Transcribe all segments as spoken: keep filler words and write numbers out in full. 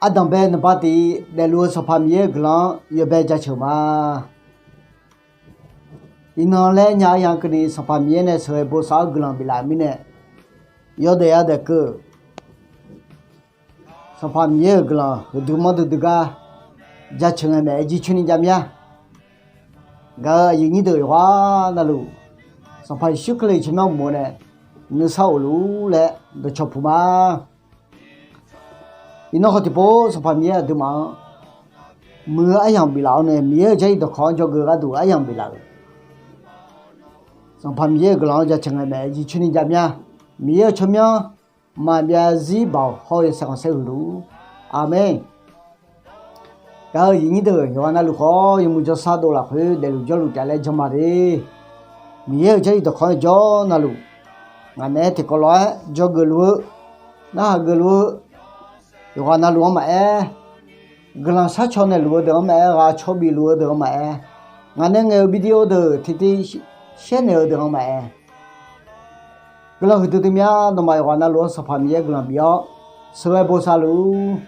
Ardanqbae naqba tiq daefluf-eu Sanqpaq Miqyaer-euq guiqlanq-anr yawbae jaceuq ma. Iqnan laer nya-eu yaq keuvni Sanqpaq Miqyaer nae sheuqghae bosav-eu guiqlanq biflaf-euq mirnae, yawdaef yadaef keuv-euq Sanqpaq Miqyaer-euq guiqlanq huiqdui manrdui dui gar jaceuq ngae maeq-aer jircoer ni jav mya. Gaq-euq aqyuif nyir deuq yawqghaq navluf, Sanqpaq Yeqsur Kali tsawrmyanr uqmov nae nuisar of luf-ur laer dawqcawq puq ma. Iqnan khawf tiqpov Sanqpaq Miqyaer aqduimaf-anr muiq-eu aryamq biflaf-awr nae Miqyaer-euq jarlif dawqkawq-anr dzawgeuf gharduq aryamq biflaf-euq Sanqpaq Miqyaer-euq guiqlanq-anr jaceuq ngae maeq-aer jircoer ni jav mya. Miqyaer-euq tsawrmyanr maqbyav zarzir baoq hawr-eu yawshaef khanqsaer huiq luf-ur. Aqmeq. Gaq-euq aqyuif nyir deuq yawqghaq navluf khawf yawmuiq jawrshar dov lafkhoer daefluf jawrluf taf laer janma de. Miqyaer-euq jarlif dawqkawq-anr jawr navluf, ngaq naeq-aer tiqkawv lof-aer dzawgeuf luf-eu, narhaq geuf luf-eu, yawqghaq navluf-anr maqaer, guiqlanq sharcaw naeqluf-eu deuq-anr maqaer, ghaq caw bif luf-eu deuq-anr maqaer, ngaq nae ngaeq-euq video deuq tiqtiv shaer naeq-eu deuq-anr maqaer, guiqlanq huiqdui dui mya. Nawmaf yawqghaq navluf-anr Sanqpaq Miqyaer guiqlanq bif-awr sheuqghae bosav luf-ur.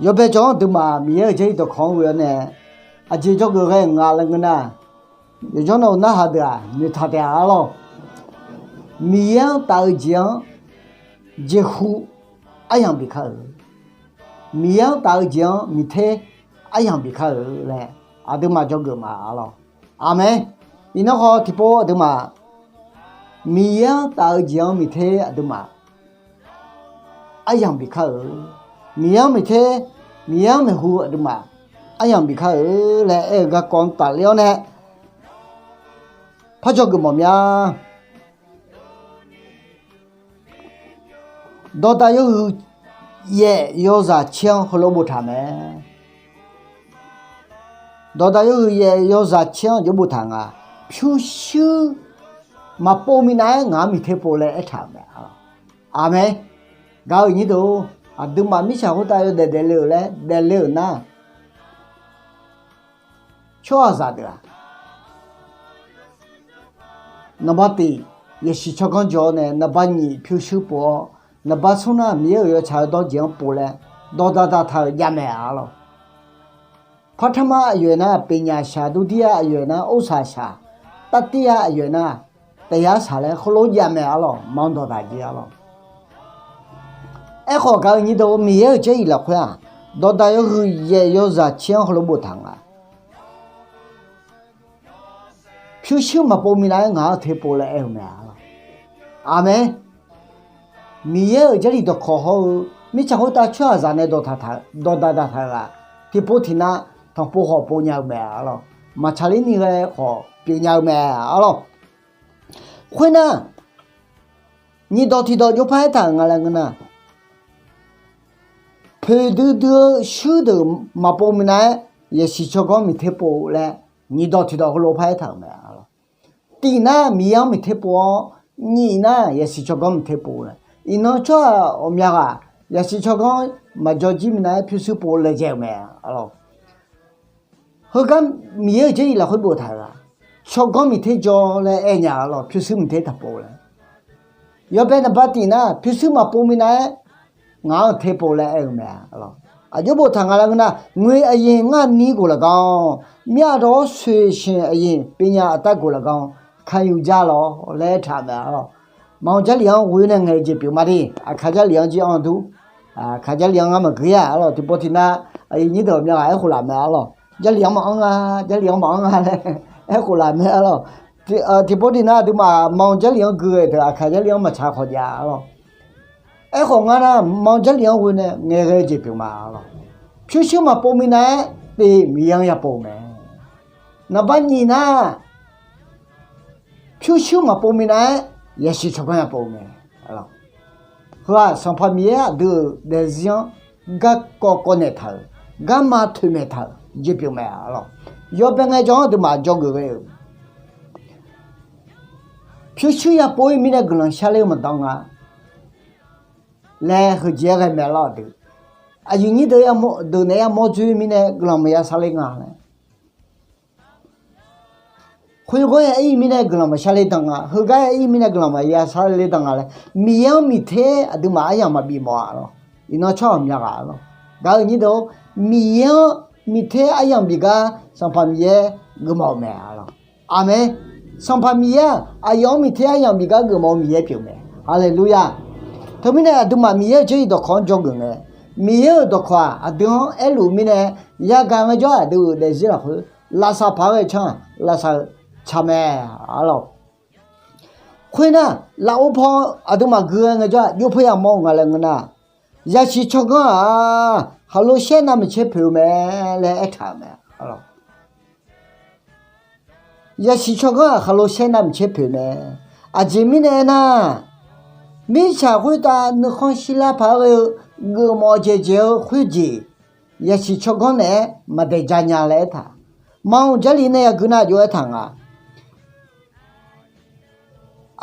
Yawbae jawr-anr aqduimaf Miqyaer-euq jarlif dawqkawq-anr ghoe-awr nae, aqjeq dzawgeuf ghae ngaq laer ngeur nar, yawqjawr nawq-eu narhaq deuq-aq noeqtaq taef-a arlawr. Miqyaer-anr taf-eu jeq-anr jeqhu aryamq bif kar-euq, Miqyaer-anr taf-eu jeq-anr miqter aryamq bif kar-euq laer aqduimaf dzawgeuf ma arlawr. Aqmeq. Iqnan khawf tiqpov aqduimaf Miqyaer-anr taf-eu jeq-anr miqter aqduimaf aryamq bif kar-euq, Miqyaer-anr miqter, Miqyaer-anr maeqhu aqduimaf aryamq bif kar-euq laer aer-eu garkawv-anr tafler-awr nae par dzawgeuf mawf mya. Dawqdaq yawhuiq yaef yawzaq caer-anr heulof boftaq mae. Dawqdaq yawhuiq yaef yawzaq caer-anr jawr boftaq nga, pyurshuir maqpov minav-aer ngaq-anr miqter pov laer aertaq-euq mae. Aqmeq. Gaq-euq nyir deuq-or, aqduimaf mirtsaq khoertav yawdaef daefle-euq laer daefle-euq nar, tsawrhaqzaq deuq-aq, naqba tiq yasiq tsawrganr jawr-awr nae naqba nyiq pyurshuir pov-awr, naqba smr nar Miqyaer-euq yawtsaq-eu dawrjeq-anr pov laer dawqdaq daqtaq-euq javmae arlawr. Partanma aqyawf-aer nar ပညာ shaq, ဒုတိယ aqyawf-aer nar ဥစ္စာ shaq, တတိယ aqyawf-aer nar တရား shaq laer heulof javmae arlawr. Maqanr dawqdaq jeq arlawr. Aerkhawf gaq-euq nyir deuq-or, Miqyaer-euq jarlif lafkhoer-aq, dawqdaq yawhuiq yaef yawzaq caer-anr heulof boftaq nga, pyurshuir maqpov minav-aer ngaq-anr ter pov laer aer-eu mae arlawr. Aqmeq. Miqyaer-euq jarlif dawqkawq hawr-eu mirtsaq khoertav tsawrhaqzaq nae dawqdaq daqtaq-euq-aq, tiqpov tiqnav tanqpov khawf pov nya-eu mae arlawr. Maqtsaqler ni ghae khawf pyeuf nya-eu mae arlawr. Khoernar, nyiq dawq tiq dawq jov par aertaq-euq nga laer ngeur nar, poeqdui dui-eu shuir deuq maqpov minav-aer yasiq tsawrganr miqter pov laer, nyiq dawq tiq dawq heulof par aertaq-euq mae arlawr. Tiq nar Miqyaer-anr miqter pov-awr, nyiq nar yasiq tsawrganr miqter pov laer. Iqnan tsawrhaq ghawqmya ghaq yasiq tsawrganr maqjawr jir minav-aer pyurshuir pov laejae-euq mae arlawr. Heugar Miqyaer-euq jarlif lafkhoer boftaq-euq-aq, tsawrganr miqter jawr laer aer nya arlawr, pyurshuir miqter taqpov laer. Yawbae naqba tiq nar pyurshuir maqpov minav-aer ngaq-anr ter pov laer aer-eu mae arlawr. Aqjox boftaq nga laer ngeur nar, ငွေအရည်ငှာ်နည်းကိုလည်းကောင်း, မြတ်သောရွှေစင်အရည် ပညာအတတ်ကိုလည်းကောင်း ခံယူကြလော့ laer aertaq-euq mae arlawr. Maqanr jarlif-anr ghoe nae ngaeq-eu jeq pyeuf ma de. Aqkaq jarlif-anr jir anr dur. Aqkaq jarlif-anr ngar maqgui-a arlawr. Tiqpov tiqnav aqyuif nyir deuq ghawqmya ghaq aerkhof laf mae arlawr. Jarlif-anr maqanr nga, jarlif-anr maqanr nga laer aerkhof laf mae arlawr. Tiqpov tiqnav aqduimaf maqanr jarlif-anr gui-eu deuq aqkaq jarlif-anr maqtsaq khawf jav arlawr. Aerkhawf ngar nar maqanr jarlif-anr ghoe nae ngaeqghae-eu jeq pyeuf ma arlawr. Pyurshuir maqpov minav-aer pyeuf Miqyaer-anr yapov-eu mae. Naqbar nyiq nar pyurshuir maqpov minav-aer yasiq tsawrganr yapov-eu mae. Heu-aq Sanqpaq Miqyaer aqdui-euq daefzir-anr garkawv kawv naeqtaq-euq, garma toeqmaeq taq-euq jeq pyeuf mae arlawr. Yawbae ngaejawr-anr aqduimaf dzawgeuf ghae-euq pyurshuir yapov-ir mirnae guiqlanq sharler-eu maqdan nga laer heujeq-aer ghae mae arlawr aqdui. Aqyuif nyir deuq naeq yamawr dzoer mirnae guiqlanq maqya sharler nga laer. Khoergar ya ir-eu mirnae guiqlanq maqshar le dan nga, heugar ya ir-eu mirnae guiqlanq maqya shar le dan nga laer, Miqyaer-anr miqter aqduimaf aryamq maqbif mawf-a lawq. Iqnan tsawrhaq myav ghaq lawq. Gaq-eu nyir-eu, Miqyaer-anr miqter aryamq bif gar Sanqpaq Miqyaer geufmawf-eu mae-a lawq. Aqmeq. Sanqpaq Miqyaer-aq, aqyawf-anr miqter aryamq bif gar geufmawf-eu Miqyaer pyeuf-eu mae. Haleluya! Teumirnae aqduimaf Miqyaer-euq jarlif dawqkawq-anr dzawgeuf ngae, Miqyaer-euq dawqkawq-aq aqdui-anr aerluf-eu mirnae, yagaq ngaejawr aqdui-euq daefzir lafkhoer lavsav paq-aer ghae-eu tsawrhaq lavsav-eu tsaq mae-a lawq. Khoernar, lafov paw aqduimaf gui-aer ngaejawr-aq jov paw yamawr-eu nga laer ngeur nar, yasiq tsawrganr-aq, khaqlo shaer navmaqtser poeq-eu mae laer aertaq-euq mae-a lawq. Yasiq tsawrganr-aq, khaqlo shaer navmaqtser poeq mae. Aqjeq mirnae aernar, mirtsaq khoertav nuikhanr shirlar paq-aer ghae-eu geufmawf dzaeqdzaeq-eu khoerjeq, yasiq tsawrganr naeq-aer maqdaeq ja nya laer aertaq. Maqanr jarlif nae yagui nar jov-aer taq nga.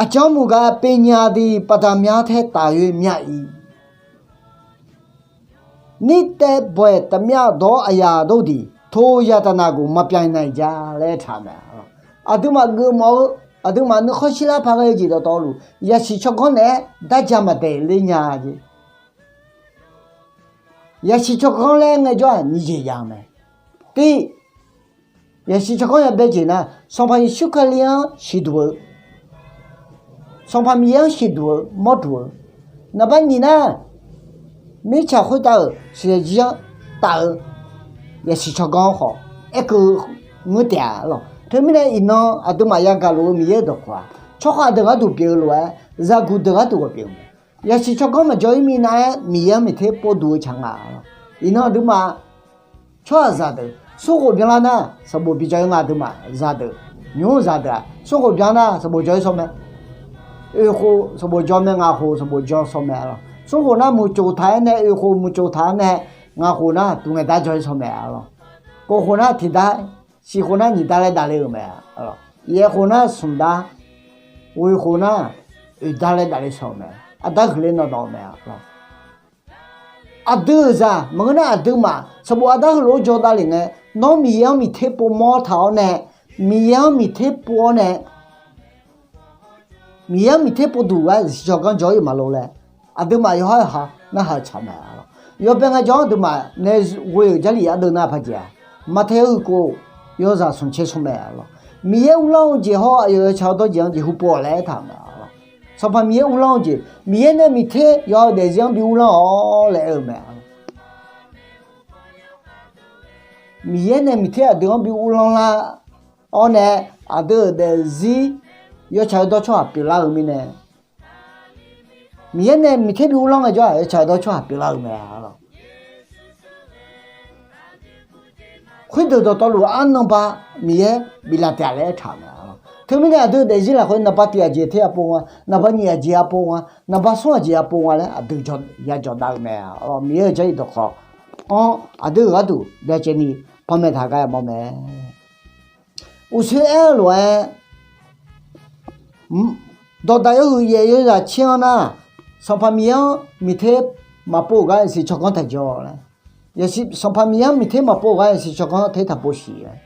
Aqcawq-anr muiq gaq pevnya dui baqda mya taer taf-eu mya-iq, nirtaev bawq-aeq tafmyav dawq-awr aqyaq dawr-eu diq, toyaq taqnaq ghof maqpyav nya-iq ja laer aertaq mae-a lawq. Aqduimaf geufmawf-eu, aqduimaf nuikhanr shirlar paq ghae-eu jeq dawqtawvluf, yasiq tsawrganr naeq-aer darja maqdaeq ler nya jeq. Yasiq tsawrganr laer ngaejawr-aq nyiq jeq jav-eu mae. Tiv, yasiq tsawrganr ya bae jeq nar, Sanqpaq Yeqsur Kali-anr siqduq-eu, Sanqpaq Miqyaer-anr siqduq-eu mawrduq-eu, naqbar nyiq nar, mirtsaq khoertav-euq shaqzanq jir-anr taf-eu yasiq tsawrganr khawf, aerkeuv ngeur taef-a lawq. Teumirnae iqnan aqduimaf yagaq luf-eu Miqyaer-euq dawqkawq-aq, tsawrkhav deuq gharduq pyeuf-eu lof-aer, zaqguq deuq gharduq ghawq pyeuf-eu mae. Yasiq tsawrganr maqjawr-ir minav-aer Miqyaer-anr miqter povduq-eu tsaq nga lawq. Iqnan aqduimaf tsawrhaqzaq deuq smrkhof byanlar nar, sanqbof bijawr-ir nga aqduimaf zaqdeuq, nymr zaqdeuq-aq smrkhof byan nar sanqbof jawr-ir shawr mae. Oekhof sanqbof jawr mae, ngaqkhof sanqbof jawr shawr mae-a lawq. Smrkhof nar muiqcof taq-aer nae, oekhof muiqcof taq-aer nae, ngaqkhof nar tuqngaeq dar jawr-ir shawr mae-a lawq. Kofkhof nar tiqdar, siqkhof nar nyiqdar laer davle-euq mae-a lawq. Yaeqkhof nar smqdar, ghoeqkhof nar oeqdar laer davle shawr-eu mae. Aqdar huiqle nawdawv-eu mae-a lawq. Aqdui-euq zaq maqngeur nar aqduimaf sanqbof aqdar heulof-aer jawr davle ngae, nawr Miqyaer-anr miqter povmawr taq-awr nae, Miqyaer-anr miqter pov-awr nae, Miqyaer-anr miqter povduq gar yasiq tsawrganr jawr-ir maqlor laer, aqduimaf yawqhar yawqha narhaq-eu tsaq mae-a lawq. Yawbae ngaejawr-anr aqduimaf nae ghoe-euq jarlif ardeuv nar paqjeq-aq, Maqtaeq yawhuiq kof, yawzaq smq caer smr mae-a lawq. Miqyaer uvlanr-eu jeq hawr aqyawf yawtsaq yawdawr jeq-anr jeqhu pov-awq laer aertaq-euq mae-a lawq. Sanqpaq Miqyaer uvlanr-eu jeq, Miqyaer nae miqter yawqha-euq daefzir-anr bi uvlanr-awq laer aer-eu mae-a lawq. Miqyaer nae miqter aqdui-anr bi uvlanr lar-awr nae, aqdui-euq daefzir yawtsaq yawdawr tsawrhaq pyeuflar-eu mirnae, Miqyaer nae miqter bi uvlanr ngaejawr-aq yawtsaq yawdawr tsawrhaq pyeuflar-eu mae-a lawq. Khoerdeuq dawqtawvluf arnan ba Miqyaer biflaf taef-a laer aertaq-euq mae-a lawq. Teumirnae aqdui-euq daefzir lafkhoer naqba tiq aqjeq ter-a pov nga, naqba nyiq aqjeq-a pov nga, naqba smr aqjeq-a pov nga laer aqdui yajawq dav-eu mae-a lawq. Miqyaer-euq jarlif dawqkawq-anr aqdui-euq gharduq byacaevni panmaeq taq gar yamawr mae. Uqshoe aer-eu lof-aer, dawqdaq yawhuiq yaef yawzaq tser-anr nar, Sanqpaq Miqyaer-anr miqter maqpov-euq gar yasiq tsawrganr taq jawr laer, Sanqpaq Miqyaer-anr miqter maqpov-euq gar yasiq tsawrganr ter taq pov siq laer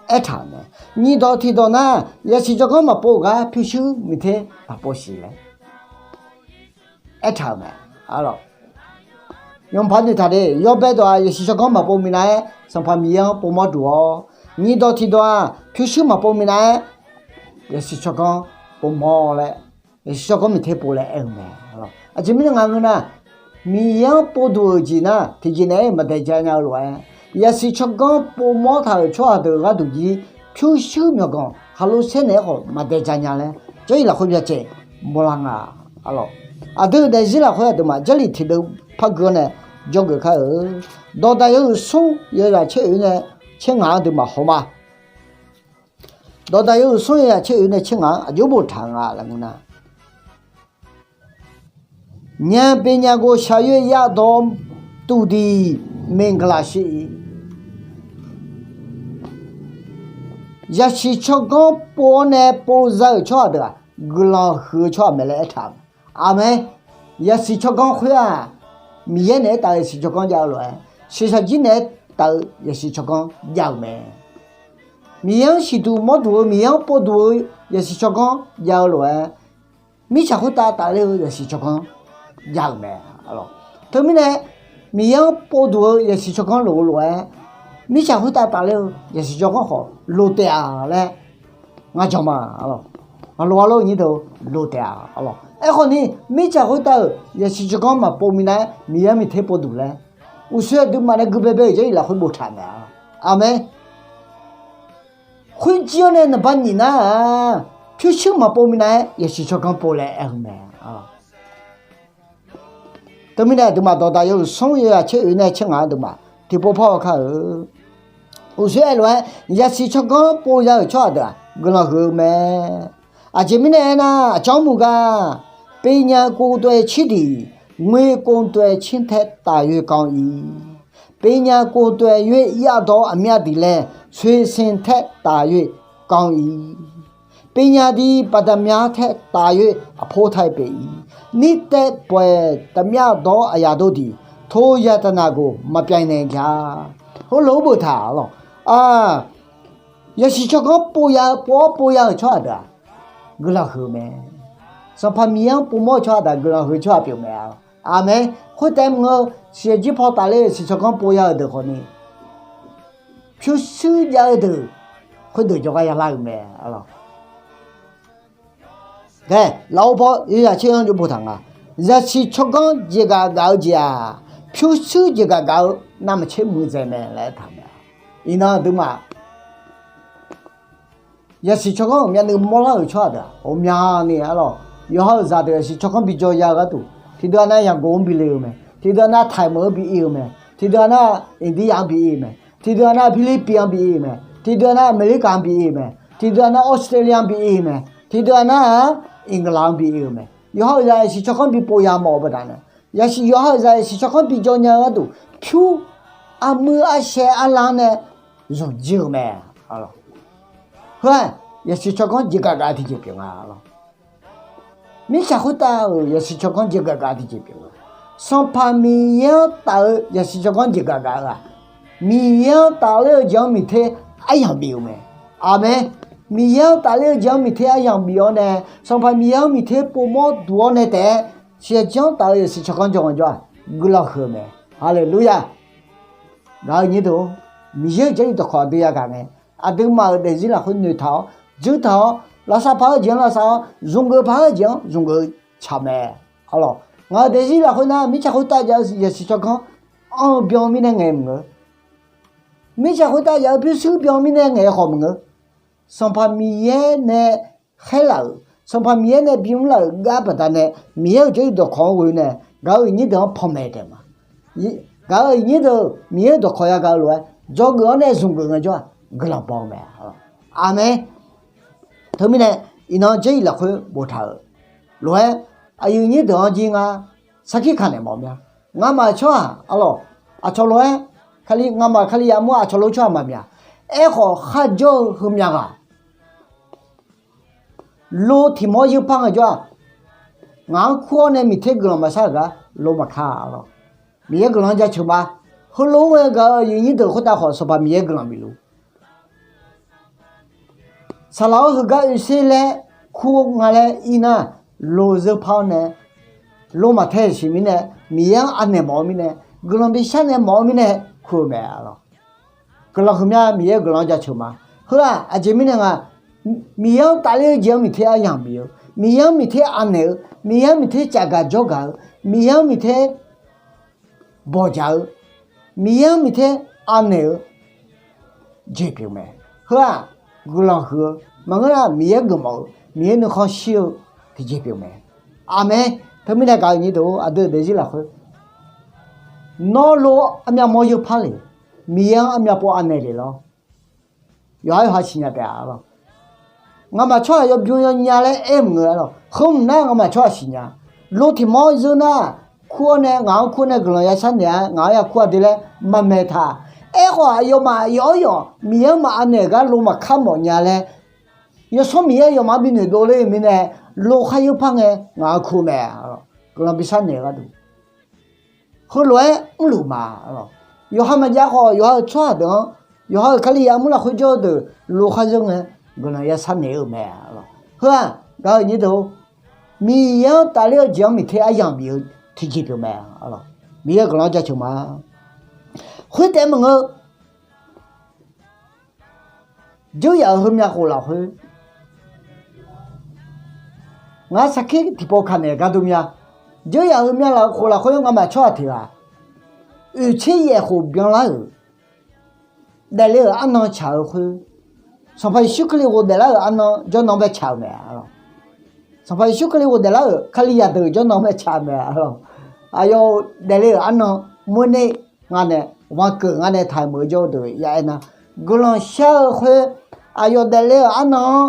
aertaq-euq mae. Nyiq dawq tiq dawq nar, yasiq tsawrganr maqpov-euq gar pyurshuir miqter taq pov siq laer aertaq-euq mae. Yawqpaq noeqtaq de, yawbae dawq-aq yasiq tsawrganr maqpov minav-aer Sanqpaq Miqyaer-anr povmawr duq-awr, nyiq dawq tiq dawq-aq pyurshuir maqpov minav-aer yasiq tsawrganr povmawr laer, yasiq tsawrganr miqter pov laer aer-eu mae. Aqjeq mirnae nga ngeur nar, Miqyaer-anr povduq-euq jeq nar tiqjeq naeq-aer maqdaeq ja nya-eu lof-aer, yasiq tsawrganr povmawr taq-euq tsawrhaq deuq gharduq jir pyurshuir myawqganq khaqlo saer naeq-aer khawf maqdaeq ja nya laer jarlif lafkhoer byacaev mawrlar nga. Aqdui-euq daefzir lafkhoer aqduimaf jarlif tiqdeuv par gui-awr nae jawrgeuf kar-eu. Dawqdaq yawhuiq smr yawzaq tser oeq nae tser ngaq-anr aqduimaf haw ma. Dawqdaq yawhuiq smr yawzaq tser oeq nae tser ngaq-anr aqjox boftaq nga laer ngeur nar, ငြိမ်ပညာကို ရှာ၍ ရသောသူသည် မင်္ဂလာရှိ၏. Yasiq tsawrganr pov-awr nae pov za-euq tsawrhaq deuq-aq, guiqlanq huiq-eu tsawrhaq mae laer aertaq-euq. Aqmeq. Yasiq tsawrganr khoer-aq, Miqyaer naeq-aer taf-eu yasiq tsawrganr jav-eu lof-aer, shiqshaq jir naeq-aer taf-eu yasiq tsawrganr jav-euq mae. Miqyaer-anr siqduq mawrduq-eu, Miqyaer-anr povduq-eu yasiq tsawrganr jav-eu lof-aer, mirtsaq khoertav tafler-eu yasiq tsawrganr jav-euq mae. Teumirnae, Miqyaer-anr povduq-eu yasiq tsawrganr lof-eu lof-aer, mirtsaq khoertav tafler-eu yasiq tsawrganr khawf lof taef-a laer ngar jan ma. Aqloq-a lor nyir deuq, lof taef-a. Aerkhawf ni, mirtsaq khoertav-euq yasiq tsawrganr maqpov minav-aer Miqyaer-anr miqter povduq laer, uqshoe aqduimaf nae gui baebae-euq Jarlif lafkhoer boftaq mae. Aqmeq. Khoerjir-anr nae naqba nyiq nar-aq, pyurshuir maqpov minav-aer yasiq tsawrganr pov laer aer-eu mae. Teumirnae aqduimaf dawqdaq yawhuiq smr yawzaq caer oe nae caer ngaq-anr aqduimaf tiqpov pawr-eu kar-eu. Uqshoe aerlof-aer, yasiq tsawrganr pov ya-euq tsawrhaq deuq-aq guiqlanq huiq-eu mae. Aqjeq mirnae aernar, aqcawq-anr muiq gar, ပညာကိုယ်တိုင်ချစ်သည် ငွေကိုယ်တိုင်ချစ်ထက်သာ၍ကောင်း၏. ပညာကိုယ်တိုင် ရွေးရသောအမြတ်သည်လည်း ရွှေစင်ထက်သာ၍ ကောင်း၏။ ပညာသည် ဘဏ္ဍာများထက်သာ၍ အဘိုးထိုက်ပေ၏။ နှစ်သက်ဘွယ်သမျှသောအရာတို့သည် ထိုရတနာကို မပြိုင်နိုင်ရာ Heulof-aer boftaq lawq. Yasiq tsawrganr pov ya-eu, pov-awr pov ya-euq tsawrhaq deuq-aq, guiqlanq huiq-eu mae. Sanqpaq Miqyaer-anr povmawr-eu tsawrhaq deuq-aq, guiqlanq huiq-eu tsawrhaq pyeuf mae. Aqmeq. Khoertaef mr-eu siqsiq jir paw tafler-eu yasiq tsawrganr pov ya-eu deuq khawf ni, pyurshuir jav-eu deuq khoerdeuq jawrgar yalar-euq mae. Khae, lafov paw yawzaq caer-anr jov boftaq nga. Yasiq tsawrganr jeqgaf gaf-eu jeq-aq, pyurshuir jeqgaf gaf-eu navmaqtser muiqdzaeq mae laer aertaq mae. Iqnan aqduimaf yasiq tsawrganr-euq myavnuiv mawrlar-euq tsawrhaq deuq-aq, ghawqmyani arlawq, yawqha-euq zaqdeuq yasiq tsawrganr bijawr ya-eu gharduq, tiqdeuq-aq nar Yangon-anr bi le-eu mae, tiqdeuq-aq nar Taiq meuq-anr bi ir-eu mae, tiqdeuq-aq nar India-anr bi ir-eu mae, tiqdeuq-aq nar Philippines-anr bi ir-eu mae, tiqdeuq-aq nar America-anr bi ir-eu mae, tiqdeuq-aq nar Australia-anr bi ir-eu mae, tiqdeuq-aq nar-aq England-anr bi ir-eu mae. Yawqha-euq zaq yasiq tsawrganr bi pov ya mawf-eu baqdanae, yawqha-euq zaq yasiq tsawrganr bijawr nya-eu gharduq, pyur aqmuiq aqshaeq arlanr nae zanqjir-eu mae. Heu-aq, yasiq tsawrganr jeqgaf gaf-eu tiqjeq pyeuf nga lawq. Mirtsaq khoertav-euq yasiq tsawrganr jeqgaf gaf-eu tiqjeq pyeuf nga. Sanqpaq Miqyaer-anr taf-eu yasiq tsawrganr jeqgaf gaf-eu-aq, Miqyaer-anr tafler-eu jeq-anr miqter aryamq bif-eu mae. Aqmeq. Miqyaer-anr tafler-eu jeq-anr miqter aryamq bif-awr nae, Sanqpaq Miqyaer-anr miqter povmawr duq-awr nae taef-aer, siqsiq jir-anr taf-eu yasiq tsawrganr jawr nga jawr-aq, guiqlanq huiq-eu mae. Haleluya. Gaq-eu nyir deuq-or, Miqyaer-euq Jarlif dawqkawq aqdui yagaq ngae, aqduimaf-euq daefzir lafkhoer noeqtaq-awr, dzuirtaq-awr, lavsav paq-eu jeq-anr lavsav-awr, zmqgeuf paq-eu jeq-anr zmqgeuf-eu tsaq mae. Arlawq, ngaq-euq daefzir lafkhoer nar, mirtsaq khoertav jav-eu yasiq tsawrganr anr-eu byan-eu mirnae ngaeq maqngeur. Mirtsaq khoertav jav-eu pyurshuir byan-eu mirnae ngaeq-eu khawf maqngeur. Sanqpaq Miqyaer nae khaerlaf-euq, Sanqpaq Miqyaer nae bimr laf-euq gar baqdanae, Miqyaer-euq Jarlif dawqkawq-anr ghoe nae, gaq-euq nyir deuq-anr panmaeq taef ma. Gaq-euq nyir deuq Miqyaer-euq dawqkawq yagaq-eu lof-aer, dzawgeuf-awr nae zmqgeuf ngaejawr-aq, guiqlanq baw-eu mae. Aqmeq. Teumirnae, iqnan Jarlif lafkhoer boftaq-euq lof-aer, aqyuif nyir deuq-anr jir ngar sarkir kaq naeq mawf mya. Ngamaf tsawrhaq arlawq, aqcawq lof-aer, Kali, ngamaf Kali yamawr aqcawq lof tsawrhaq maqmya. Aerkhawf, kharjawr-eu heumya ghaq, lo tiq mawr yeur par ngaejawr-aq, ngaq-anr kur-awr nae miqter guiqlanq maqshar-euq gar lo maqkar-a lawq. Miqyaer guiqlanq-anr jaceuq ma. Heulof-aer ghae-eu aqyuif nyir deuq khoertav khawf Sanqpaq Miqyaer guiqlanq bif luf. Saqlaq-awr heugar oeqser laer kur nga laer ir nar, lo zeur par-awr nae, lo maqtae siq mirnae, Miqyaer-anr anaeq mawf-eu mirnae, guiqlanq bishar nae mawf-eu mirnae kur-eu mae lawq. Guiqlanq huiqmya Miqyaer-euq guiqlanq-anr jaceuq ma. Heu-aq aqjeq mirnae nga, Miqyaer-anr tafler-eu jeq-anr miqter aryamq bif-eu, Miqyaer-anr miqter anaeq-eu, Miqyaer-anr miqter cafgaq jawrgaq-eu, Miqyaer-anr miqter bawqjaq-eu, Miqyaer-anr miqter anaeq-eu jeq pyeuf mae. Heu-aq, guiqlanq huiq-eu maqngeur nar, Miqyaer geufmawf-eu, Miqyaer nuikhanr shir-eu tiqjeq pyeuf mae. Aqmeq. Teumirnae gaq-euq nyir deuq-or, aqdui-euq daefzir lafkhoer, nawr lo armyav mawr yeur par le, Miqyaer-anr armyav pov anaeq le lawr. Yawqha yawqha siqnya taef-a lawq. Ngamaf tsawrhaq yawbymr yawnya laer aer maqngeur-a lawq. Heumq nar ngamaf tsawrhaq siqnya. Lo tiq mawr zeur nar, kur-awr nae ngaq-anr kur nae guiqlanq yashar naeq-a, ngaq-anr yakur-a de laer maqmaeq taq. Aerkhawf aqyawfmaf yawq-awr yawq Miqyaer-anr maqanaeq gar lo maqkar mawf nya laer, Yawsanr Miqyaer aqyawfmaf-anr binoeq dovler-eu mirnae, lo khar yeur par ngae ngaq-anr kur mae. Guiqlanq bishar naeq gharduq, heulof-aer mrluf ma. Yawqha maqjav khawf, yawqha-euq tsawrhaq deuq-anr Yawqha-euq Kalizaq armur lafkhoer jawr-eu deuq lokhar zeur ngae, guiqlanq yashar naeq-eu mae. Heu-aq, gaq-euq nyir deuq-or, Miqyaer-anr tafler-eu jeq-anr miqter aryamq bif-eu tiqjeq pyeuf mae. Miqyaer-euq guiqlanq-anr jaceuq ma. Khoertaef maqngeur, dzeur yaf-euq heumyav khof lafkhoer, ngar sarkir tiqpov kaq naeq gar dur mya. Dzeur yaf-euq heumyav laf khof lafkhoer ngamaf tsawrhaq tiq ghaq oeqtser yaef khof byanlar-euq daefle-euq arnan tsaq-eu khoer, Sanqpaq Yeqsur Kali ghofdaef lar-euq arnan jawrnan bae tsaq-euq mae. Sanqpaq Yeqsur Kali ghofdaef lar-euq Kalizaq deuq jawrnan bae tsaq-eu mae. Aqyawf-euq daefle-euq arnan moerner nga nae, ghaq keuq nga nae taq-euq meuq-eu jawr-eu deuq ya aer nar, guiqlanq shar-eu khoer, aqyawf daefle-euq arnan-anr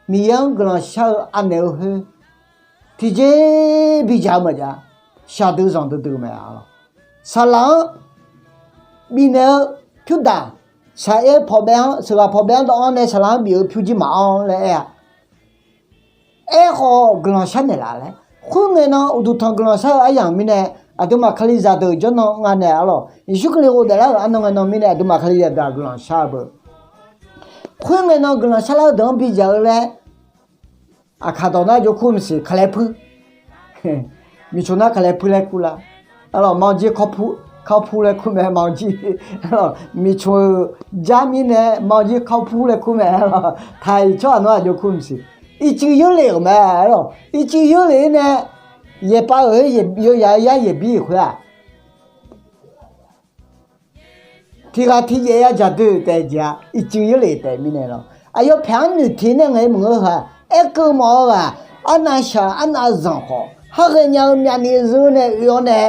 Miqyaer-anr guiqlanq shar-eu anaeq-eu khoer, tiqjeq bidzaq-eu maqjav, shaqdui zanqdui dui mae. Saqlaq-anr bifnaeq-eu pyurdaq, saqaer pawqbaev-anr, sheuqghaq pawqbaev-anr dawv-anr nae saqlaq-anr bif-eu pyur jir maqanr laer aer-a. Aerkhawf guiqlanq sharnaeq laf laer, khoerngae nan uqduq tanq guiqlanq shar-eu aryamq mirnae, aqduimaf Kalizaq deuq jawrnan nga naeq arlawq, Yeqsur Kali ghofdaef lar-euq arnan ngae nan mirnae aqduimaf Kalizaq deuq-aq guiqlanq shar-eu beu. Khoerngae nan guiqlanq sharlar-eu deuq-anr bidzaq-eu laer, aqkaq dawq nar jawrkur maqsiq kaqlaer puir, miqcmq nar kaqlaer puir laer kur lar. Arlawq, maqjir kawrpur laer kur mae, maqjir. Arlawq, miqcmq-euq jar mirnae maqjir kawrpur laer kur mae. Arlawq, taq-iq tsawrhaq nar-aq jawrkur maqsiq, ircuf yeurlef-euq mae. Arlawq, ircuf yeurlef-ir nae yaeqpav-euq yawya-eu yar yaeqbir-euq khoer-aq, tiq ghaq tiq yaef ya dzaq doe-euq taef jeq-a, ircuf yeurlef taef mirnae lawr. Aqyawf paeq-anr noeqteq nae ngaeq-eu maqngeur heu-aq, aerkeuv mawf-eu ghaq, arnav shaq arnav zanq khawf, har ghaenya-eu myavni zeur nae oe-awr nae,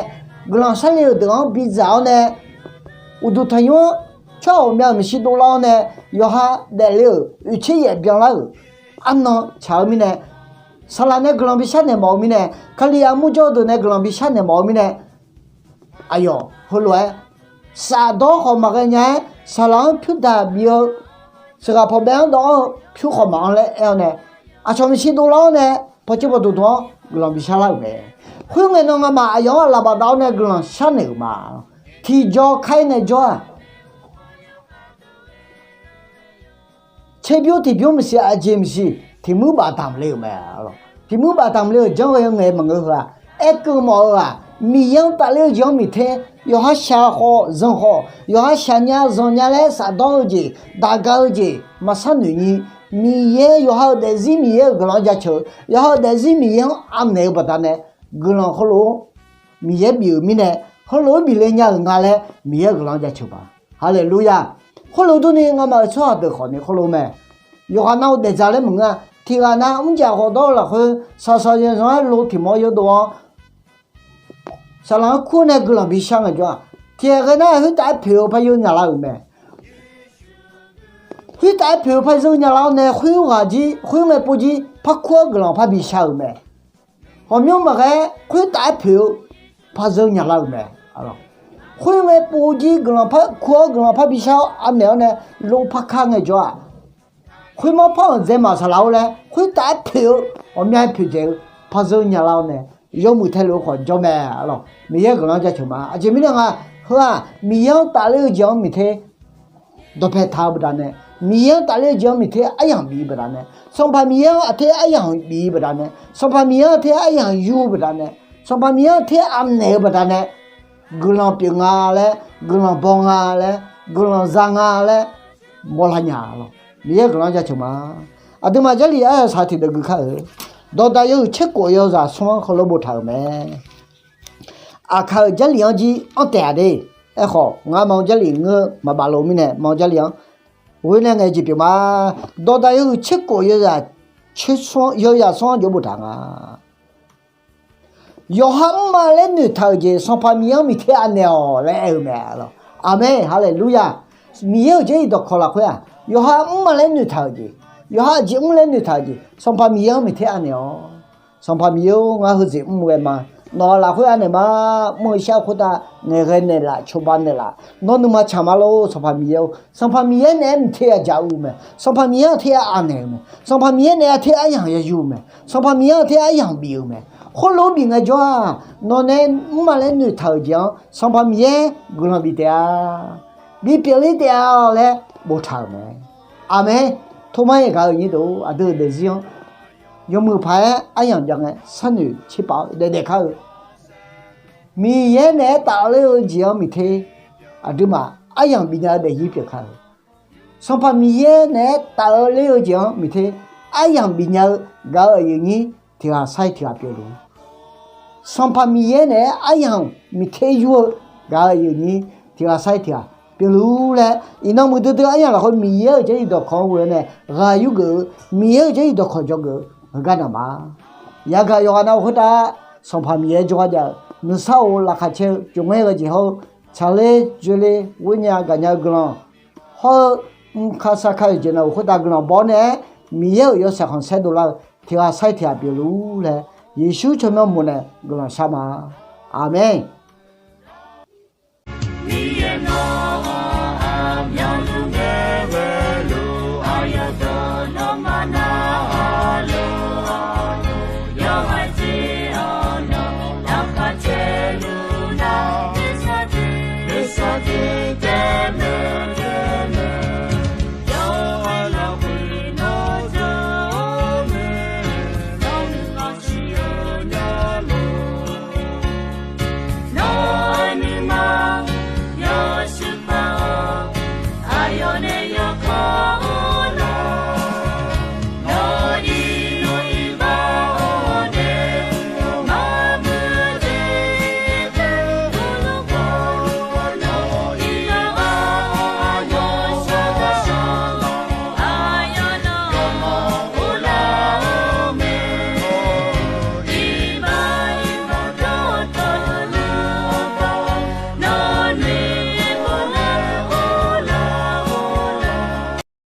guiqlanq sharle-euq deuq-anr bidzaq-awr nae, uqduq tanqnymr-anr tsawrhaq ghawqmya-euq maeqshi dovlar-awr nae, yawqha daefle-euq oeqtser yaef byanlar-euq arnan tsaq-eu mirnae, saqlaq nae guiqlanq bishar naeq mawf-eu mirnae, Kalizaq murjawr-eu deuq nae guiqlanq bishar naeq mawf-eu mirnae, aqyawf heulof-aer safdawr khawf maqghae nya-aer, saqlaq-anr pyurdaq bif-eu, sheuqghaq pawqbaev-anr dawv-anr-eu pyur khawf maqanr laer aer-awr nae, aqcawq maeqshi dovlar-awr nae, pawqtsuif pawqdmq dmq-anr guiqlanq bishar lar-euq mae. Khoerngae nan ngamaf aqyawf-anr lafbaf dav-awr nae guiqlanq sharnaeq-euq ma. Tiqjaw kaer ngaejawr-aq, tserbymr tiqbymr maqsiq, aqjeq maqsiq, tiqmuir baf damq le-euq mae. Tiqmuir baf damq le-euq janr ghae ngaeq maqngeur heu-aq, aerkeuv mawf-eu-aq, Miqyaer-anr tafler-eu jeq-anr miqter, yawqha shaq khawf zanq khawf, yawqha shaq nya zanq nya laer safdawr-eu jeq, daqga-eu jeq maqsar noeq nyi, Miqyaer yawqha-euq daefzir Miqyaer-euq guiqlanq-anr jaceuq, yawqha-euq daefzir Miqyaer-anr anaeq-eu baqdanae, guiqlanq heulof-aer Miqyaer bif-euq mirnae, heulof-aer bifle nya-euq nga laer Miqyaer-euq guiqlanq-anr jaceuq ma. Haleluya! Khoerlof durni ngamaf-euq tsawrhaq deuq khawfni khoerlof mae. Yawqghaq nav-eu daefdzaq laer maqngeur-a. Tiqghaq nav mrjaf khawf dawr-eu lafkhoer, saqsaq zanqzanq-aer lo tiq mawr yawdov-awr, saqlaq-anr kur-eu nae guiqlanq bishar ngaejawr-aq, tiqghaq ghae nar khoertav-aer poeq-eu par yawnyaf lar-euq mae. Khoertav-aer poeq-eu par zeur nya lar-awr nae, khoerghaq jir, khoerngae pov jir par kur-awr guiqlanq par bishar-euq mae. Ghawqmyanr maqghae-aer khoertav-aer poeq-eu par zeur nya lar-euq mae. Khoerngae pov jir guiqlanq par kur-awr guiqlanq par bishar-awr anaeq-awr nae, lov par kar ngaejawr-aq, khoermawr par-anr dzae maq saqlaq-or laer khoertav-aer poeq-eu, ghawqmya-aer poeqdzaeq-eu par zeur nya lar-awr nae, yawmuiq taeluf-eu khawf jawr mae. Arlawq, Miqyaer-euq guiqlanq-anr jaceuq ma. Aqjeq mirnae nga, heu-aq Miqyaer-anr tafler-eu jeq-anr miqter dawqpae taq-eu baqdanae, Miqyaer-anr tafler-eu jeq-anr miqter aryamq bif-eu baqdanae, Sanqpaq Miqyaer-anr aqter aryamq bif-eu baqdanae, Sanqpaq Miqyaer-anr aqter aryamq yur-eu baqdanae, Sanqpaq Miqyaer-anr aqter anaeq-eu baqdanae, guiqlanq pyeuf nga laer, guiqlanq baw nga laer, guiqlanq za nga laer, mawrlar nya lawq. Miqyaer-euq guiqlanq-anr jaceuq ma. Aqduimaf Jarlif aryaq saq tiqdeuv gui kar-euq. Dawqdaq yawhuiq tserkhof yawzaq smr-anr heulof boftaq-euq mae. Aqkaq-euq Jarlif-anr jir anr taef-a de. Aerkhawf, ngar ma-eu Jarlif ngeur maqbaf lof mirnae ma-eu Jarlif-anr ghoe nae ngaeq jeq pyeuf ma. Dawqdaq yawhuiq tserkhof yawzaq tsersmr, yawzaq smr-anr jov boftaq nga. Yawqha mrma laer noeqtaq-euq jeq Sanqpaq Miqyaer-anr miqter anaeq-awq laer aer-eu mae. Aqmeq, haleluya. Miqyaer-euq Jarlif dawqkawq lafkhoer-aq, yawqha mrma laer noeqtaq-euq jeq, yawqha aqjeq mr laer noeqtaq-euq jeq Sanqpaq Miqyaer-anr miqter anaeq-awq. Sanqpaq Miqyaer-or, ngar heuzif mr ghae ma. Nawq-euq lafkhoer anaeq ma. Mr-eu shar khoertav ngaeqghae naeqlaf, cawba naeqlaf, nawr nuima tsaq ma lor. Sanqpaq Miqyaer-or, Sanqpaq Miqyaer naeq-aer miqter yadzaq-eu mae. Sanqpaq Miqyaer aqter anaeq-eu mae. Sanqpaq Miqyaer naeq-aer aqter aryamq yayur-eu mae. Sanqpaq Miqyaer aqter aryamq bif-eu mae. Khoerlof-aer bif ngaejawr-aq, nawq nae mrma laer noeqtaq-euq jeq-anr Sanqpaq Miqyaer guiqlanq bif taef-a. bipyeuf ler taef-a laer boftaq-euq mae. Aqmeq. Tormar-iq gaq-euq nyir deuq, aqdui-euq daefzir-anr yawmuiq paq-aer aryamq jav ngae, sharnoeq tserpav-eu daef daef kar-eu, Miqyaer naeq-aer tafler-eu jeq-anr miqter aqduimaf aryamq bifnya-eu daefzir pyeuf kar-eu, Sanqpaq Miqyaer naeq-aer tafler-eu jeq-anr miqter aryamq bifnya-eu gaq-euq aqyuif nyir tiq ghaq sar-iq tiq ghaq pyeufluf-ur. Sanqpaq Miqyaer naeq-aer aryamq miqter yur-eu gaq-euq aqyuif nyir tiq ghaq sar-iq tiq ghaq pyeufluf-ur laer, iqnan muiqdui dui aryamq lafkhoer Miqyaer-euq jarlif dawqkawq-anr ghoe-awr nae ghaq yurgeuf-eu, Miqyaer-euq jarlif dawqkawq dzawgeuf-eu heugar naqma. Yagaq yawqghaq nav-euq khoertav Sanqpaq Miqyaer jawrgar jav-eu nuisar of laqkhaq caer-eu jov ngaer ghae jeq hawr-eu tsaqler dzoerler ghoernya gaqnya-eu guiqlanq hawr-eu mqkaq saqkaq-euq jeq nav-euq khoertav guiqlanq baw-awr nae-aer Miqyaer-euq yawshaef khanqsaer dovlar-eu tiq ghaq sar-iq tiq ghaq pyeufluf-ur laer Yeqsur tsawrmyanr mawf nae guiqlanq shar ma. Aqmeq.